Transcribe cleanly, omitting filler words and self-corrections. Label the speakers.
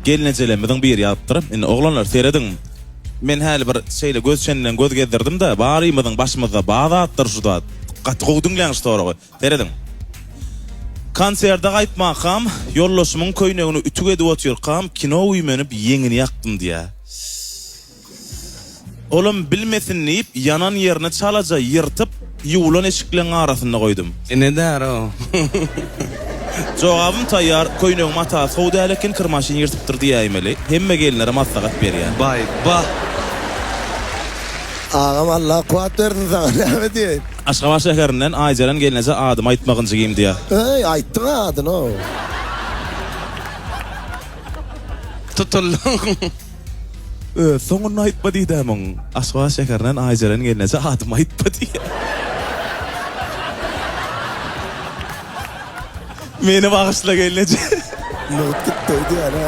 Speaker 1: Gelnejelerimiziň biri ýazypdyr. Indi oglanlar serediň. Men häli bir şeýle göz çeninden göz gezdirdim-de, barymyzyň başymyzda bar zatdyr şu zat. Gaty gowy diňläň şu soragy. Serediň. Konserde gaýtmakam, ýoldaşymyň köýnegini ütük edip otyrkam, kino güýmenip ýeňini ýakdym diýýär. Olam bilmesin diýip, ýanan ýerini çalaja ýyrtyp, ýuwlan eşikleň arasynda goýdum.
Speaker 2: Ine däro.
Speaker 1: Jogabym taýýar, köýnegiň matasy gowy däl eken, kir maşyn ýyrtypdyr diýäýmeli. Hemme gelinlere maslahat berýän.
Speaker 2: Baý bah.
Speaker 3: Agam Allah kuwat bersin saňa näme diýeýin.
Speaker 1: Aşgabat şäherinden Aýjeren gelneje adymy aýtmagyn jigim diýýär.
Speaker 3: Eý aýtdyňa adyny.
Speaker 2: Tutuldyň.
Speaker 1: Öz soňunda aýtma diýdä muň. Aşgabat şäherinden Aýjeren gelneje adymy aýtma diýýär. Meni bagyşla gelneje.
Speaker 3: Mugt gitdi öýdýän-ä.